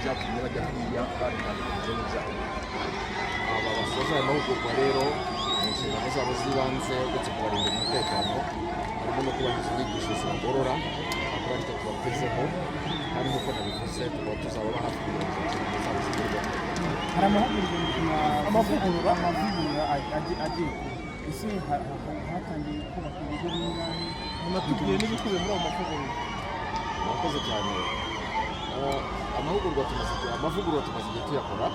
n'ibyatumye bajya hariya babitandukanyije n'ibyaha. Aba basoza aya mahugurwa rero, mu nshingano zabo z'ibanze, uretse kubarindira umutekano, harimo no kubaha izo nyigisho zibagorora, akaba aricyo tubatezeho. Kandi nk'uko nabivuze, tukaba tuzababa hafi kugira ngo izo nshingano zabo zigerweho. Hari amahugurwa, amavugurura agiye kuba. Ese hatangiye kubaka ibigo bingahe? Munatubwiye n'ibikubiye muri ayo mavugurura. Murakoze cyane. Amavugurura tumaze igihe tuyakora.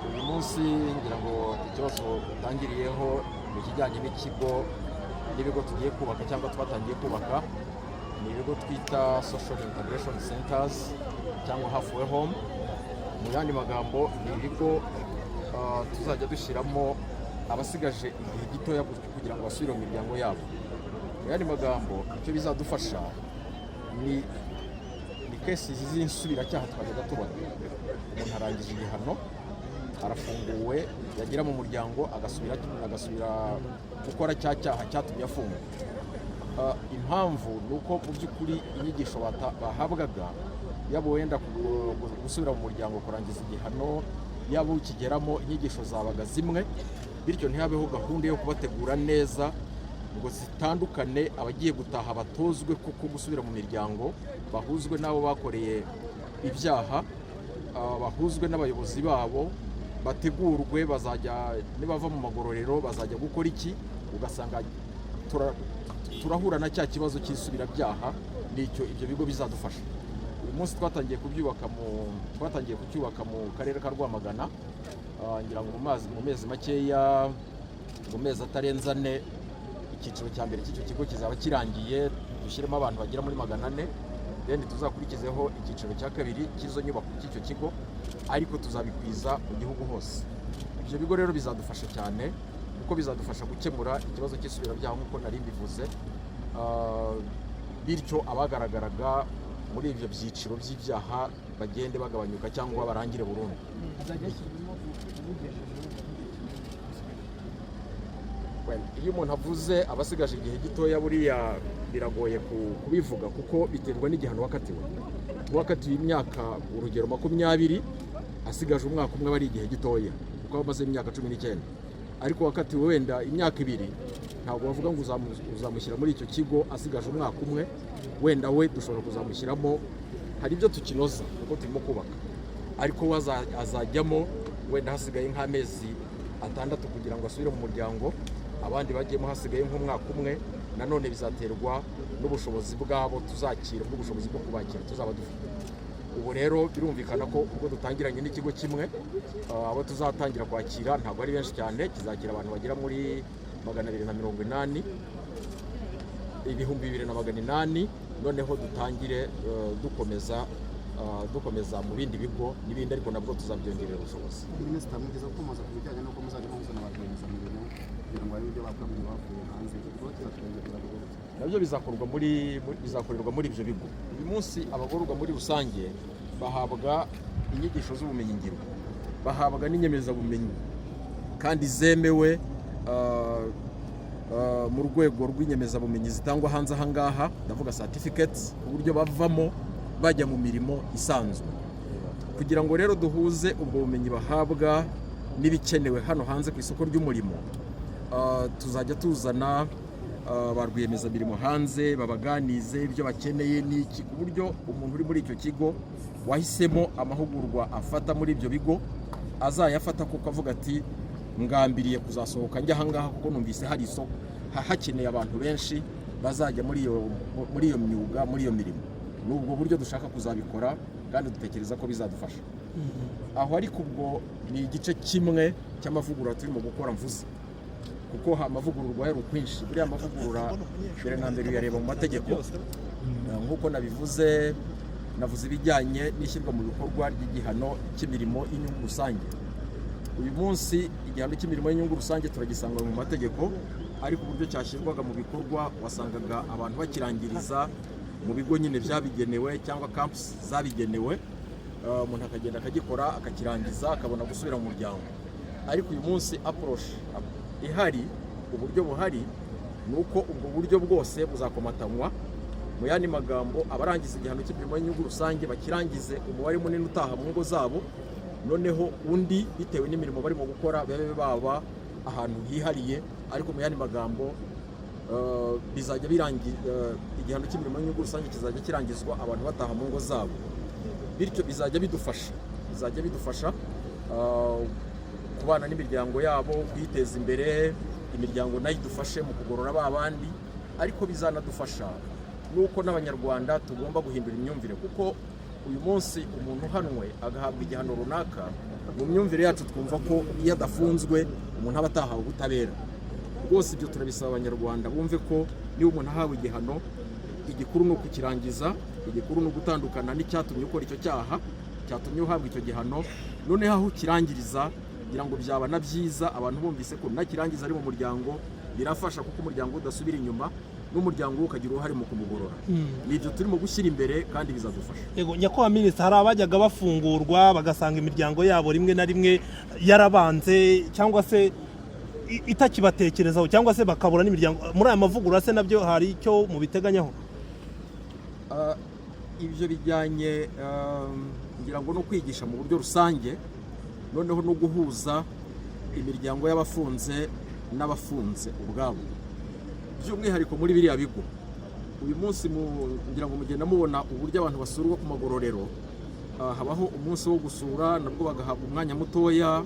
Uyu munsi ngira ngo ikibazo utangiriyeho ni ikijyanye n'ikigo n'ibigo tugiye kubaka cyangwa twatangiye kubaka. Ni ibigo twita social integration centers cyangwa halfway home. Mu yandi magambo, ni ibigo tuzajya dushyiramo abasigaje igihe gitoya kugira ngo basubire mu miryango yabo. Mu yandi magambo, icyo bizadufasha ni cases z'insubiracyaha twajyaga tubona. Umuntu arangije igihano, arafunguwe, yagera mu muryango agasubira gukora cya cyaha cyatumye afungwa. Impamvu ni uko mu by'ukuri inyigisho bahabwaga, yaba wenda gusubira mu muryango kurangiza igihano, yaba ukigeramo, inyigisho zabaga zimwe, bityo ntihabeho gahunda yo kubategura neza ngo zitandukane. Abagiye gutaha batozwe kuko gusubira mu miryango, bahuzwe n'abo bakoreye ibyaha, bahuzwe n'abayobozi babo, bategurwe bazajya nibava mu magororero bazajya gukora iki. Ugasanga turahura na cya kibazo cy'isubirabyaha. Nicyo ibyo bigo bizadufasha. Uyu munsi twatangiye kucyubaka mu karere ka Rwamagana. Ngira ngo mu mezi makeya, mu mezi atarenze 4, icyiciro cya mbere cy'icyo kigo kizaba kirangiye, dushyiremo abantu bagera muri 400. Then tuzakurikizeho icyiciro cya kabiri cy'izo nyubako, cy'icyo kigo, ariko tuzabikwiza mu gihugu hose. Ibyo bigo rero bizadufasha cyane, kuko bizadufasha gukemura ikibazo cy'isubirabyaha nk'uko nari mbivuze. Bityo abagaragaraga muri ibyo byiciro by'ibyaha bagende bagabanyuka cyangwa barangire burundu. Hazajya hashyirwamo ubugejeje? Well, iyo umuntu avuze abasigaje igihe gitoya, buriya biragoye kubivuga, kuko biterwa n'igihano wakatiwe. Uwakatiwe imyaka, urugero, 20, asigaje umwaka umwe, aba ari igihe gitoya kuko aba amaze imyaka 19. Ariko wakatiwe wenda imyaka 2, ntabwo bavuga ngo uzamushyira muri icyo kigo asigaje umwaka umwe. Wenda we dushobora kuzamushyiramo, hari ibyo tukinoza kuko turimo kubaka, ariko we azajyamo wenda hasigaye nk'amezi 6 kugira ngo asubire mu muryango, abandi bagiyemo hasigaye nk'umwaka umwe. Nanone bizaterwa n'ubushobozi bwabo tuzakira, bw'ubushobozi bwo kubakira tuzaba dufite. Ubu rero birumvikana ko ubwo dutangiranye n'ikigo kimwe, abo tuzatangira kwakira ntabwo ari benshi cyane. Kizakira abantu bagera muri 280, 2800. Noneho dutangire dukomeza mu bindi bigo n'ibindi, ariko nabwo tuzabyongerera ubushobozi. Minisita, mugeze gukomoza ku bijyanye n'uko muzajya muzana ba rwiyemezamirimo kugira ngo barebe ibyo bakora mu gihe bavuye hanze. Icyo gikorwa kizatangira gute? Nabyo bizakorwa muri bizakorerwa muri ibyo bigo. Uyu munsi abagororwa muri rusange bahabwa inyigisho z'ubumenyingiro, bahabwa n'inyemezabumenyi kandi zemewe mu rwego rw'inyemezabumenyi zitangwa hanze aha ngaha, ndavuga certificates, ku buryo bavamo bajya mu mirimo isanzwe. Kugira ngo rero duhuze ubwo bumenyi bahabwa n'ibikenewe hano hanze ku isoko ry'umurimo, tuzajya tuzana ba rwiyemezamirimo hanze, babaganize ibyo bakeneye n'iki, ku buryo umuntu uri muri icyo kigo wahisemo amahugurwa afata muri ibyo bigo azayafata kuko avuga ati: "Ngambiriye kuzasohoka njya ahangaha kuko numvise hari isoko, hakeneye abantu benshi bazajya muri iyo myuga, muri iyo mirimo." Ni ubwo buryo dushaka kuzabikora kandi dutekereza ko bizadufasha aho. Ariko ubwo ni igice kimwe cy'amavugurura turimo gukora mvuze, kuko amavugururwa yari ukwinshi. Buriya amavugurura mbere na mbere uyareba mu mategeko. Nk'uko nabivuze, navuze ibijyanye n'ishyirwa mu bikorwa ry'igihano cy'imirimo y'inyungu rusange. Uyu munsi igihano cy'imirimo y'inyungu rusange turagisanga mu mategeko, ariko uburyo cyashyirwaga mu bikorwa, wasangaga abantu bakirangiriza mu bigo nyine byabigenewe cyangwa camps zabigenewe. Umuntu akagenda akagikora, akakirangiza, akabona gusubira mu muryango. Ariko uyu munsi approach ihari, uburyo buhari, ni uko ubwo buryo bwose buzakomatanywa. Mu yandi magambo, abarangiza igihano cy'imirimo y'inyungu rusange bakirangize, umubare munini utaha mu ngo zabo, noneho undi bitewe n'imirimo barimo gukora babe baba ahantu hihariye. Ariko mu yandi magambo, bizajya birangira, igihano cy'imirimo y'inyungu rusange kizajya kirangizwa abantu bataha mu ngo zabo. Bityo bizajya bidufasha kubana n'imiryango yabo, kwiteza imbere, imiryango nayo idufashe mu kugorora ba bandi. Ariko bizanadufasha nuko n'Abanyarwanda tugomba guhindura imyumvire, kuko uyu munsi umuntu uhanwe agahabwa igihano runaka, mu myumvire yacu twumva ko iyo adafunzwe umuntu aba atahawe ubutabera. Rwose ibyo turabisaba Abanyarwanda, bumve ko niba umuntu ahawe igihano, igikuru ni ukukirangiza, igikuru ni ugutandukana n'icyatumye ukora icyo cyaha cyatumye uhabwa icyo gihano. Noneho aho ukirangiriza, kugira ngo byaba na byiza abantu bumvise ko nakirangiza ari mu muryango, birafasha kuko umuryango udasubira inyuma, n'umuryango we ukagira uruhare mu kumugorora. Ni ibyo turimo gushyira imbere kandi bizadufasha. Yego, nyakubahwa minisitiri, hari abajyaga bafungurwa bagasanga imiryango yabo rimwe na rimwe yarabanze cyangwa se itakibatekerezaho, cyangwa se bakabura n'imiryango. Muri aya mavugurura se nabyo hari icyo mubiteganyaho? Ibyo bijyanye, ngira ngo no kwigisha mu buryo rusange, noneho no guhuza imiryango y'abafunze n'abafunze ubwabo, by'umwihariko muri biriya bigo. Uyu munsi ngira ngo mugenda mubona uburyo abantu basurwa ku magororero. Habaho umunsi wo gusura, nabwo bagahabwa umwanya mutoya,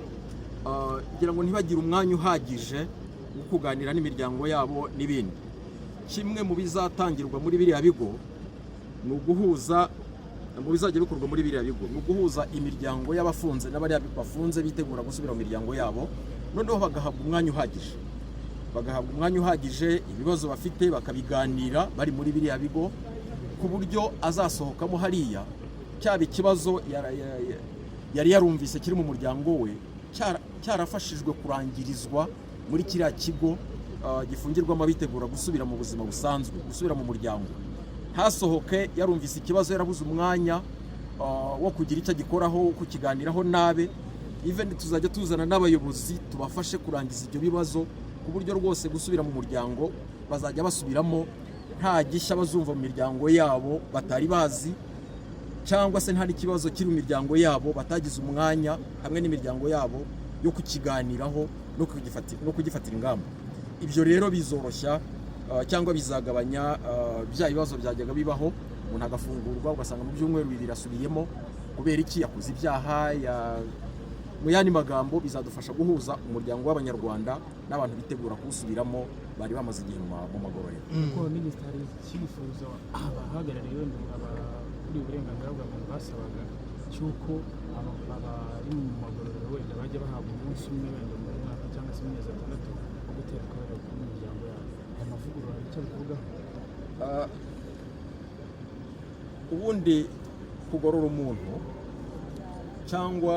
ngira ngo ntibagire umwanya uhagije wo kuganira n'imiryango yabo n'ibindi. Kimwe mu bizatangirwa muri biriya bigo ni uguhuza, mu bizajya bikorwa muri biriya bigo ni uguhuza imiryango y'abafunze n'abariya bafunze bitegura gusubira mu miryango yabo, noneho bagahabwa umwanya uhagije, ibibazo bafite bakabiganira bari muri biriya bigo, ku buryo azasohokamo hariya cyaba ikibazo yari yarumvise kiri mu muryango we cyarafashijwe kurangirizwa muri kiriya kigo gifungirwamo abitegura gusubira mu buzima busanzwe, gusubira mu muryango. Ntasohoke yarumvise ikibazo yarabuze umwanya wo kugira icyo agikoraho, wo kukiganiraho nabe. Even tuzajya tuzana n'abayobozi tubafashe kurangiza ibyo bibazo, ku buryo rwose gusubira mu muryango bazajya basubiramo nta gishya bazumva mu miryango yabo batari bazi, cyangwa se nta n'ikibazo kiri mu miryango yabo batagize umwanya hamwe n'imiryango yabo yo kukiganiraho no kugifatira ingamba. Ibyo rero bizoroshya cyangwa bizagabanya bya bibazo byajyaga bibaho, umuntu agafungurwa ugasanga mu byumweru 2 asubiyemo. Kubera iki? Yakoze ibyaha ya. Mu yandi magambo, bizadufasha guhuza umuryango w'Abanyarwanda n'abantu bitegura kuwusubiramo bari bamaze igihe mu magororero. Kuko minisitiri, hari icyifuzo abahagarariye wenda abakuriye uburenganzira bwa muntu basabaga cy'uko abari mu magororero wenda bajya bahabwa umunsi umwe wenda mu mwaka cyangwa se mu mezi 6 wo gutera akabariro ku miryango yabo. Aya mavugurura hari icyo abivugaho? Ubundi kugorora umuntu cyangwa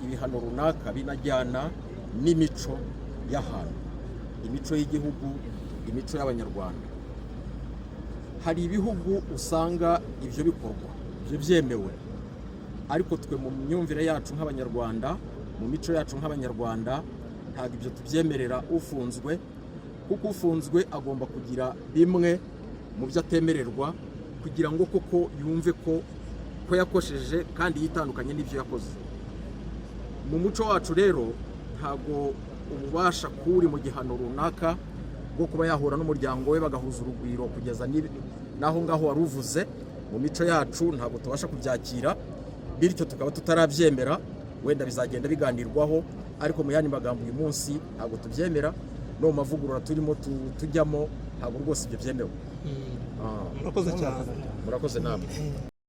ibihano runaka binajyana n'imico y'ahantu, imico y'igihugu, imico y'Abanyarwanda. Hari ibihugu usanga ibyo bikorwa, ibyo byemewe, ariko twe mu myumvire yacu nk'Abanyarwanda, mu mico yacu nk'Abanyarwanda, ntabwo ibyo tubyemerera ufunzwe, kuko ufunzwe agomba kugira bimwe mu byo atemererwa kugira ngo koko yumve ko yakosheje kandi yitandukanye n'ibyo yakoze. Mu muco wacu rero ntabwo ububasha kuri mu gihano runaka bwo kuba yahura n'umuryango we bagahuza urugwiro kugeza n'aho ngaho wari uvuze. Mu mico yacu ntabwo tubasha kubyakira, bityo tukaba tutarabyemera. Wenda bizagenda biganirwaho, ariko mu yandi magambo uyu munsi ntabwo tubyemera, no mu mavugurura turimo tujyamo ntabwo rwose ibyo byemewe. Murakoze cyane. Murakoze namwe.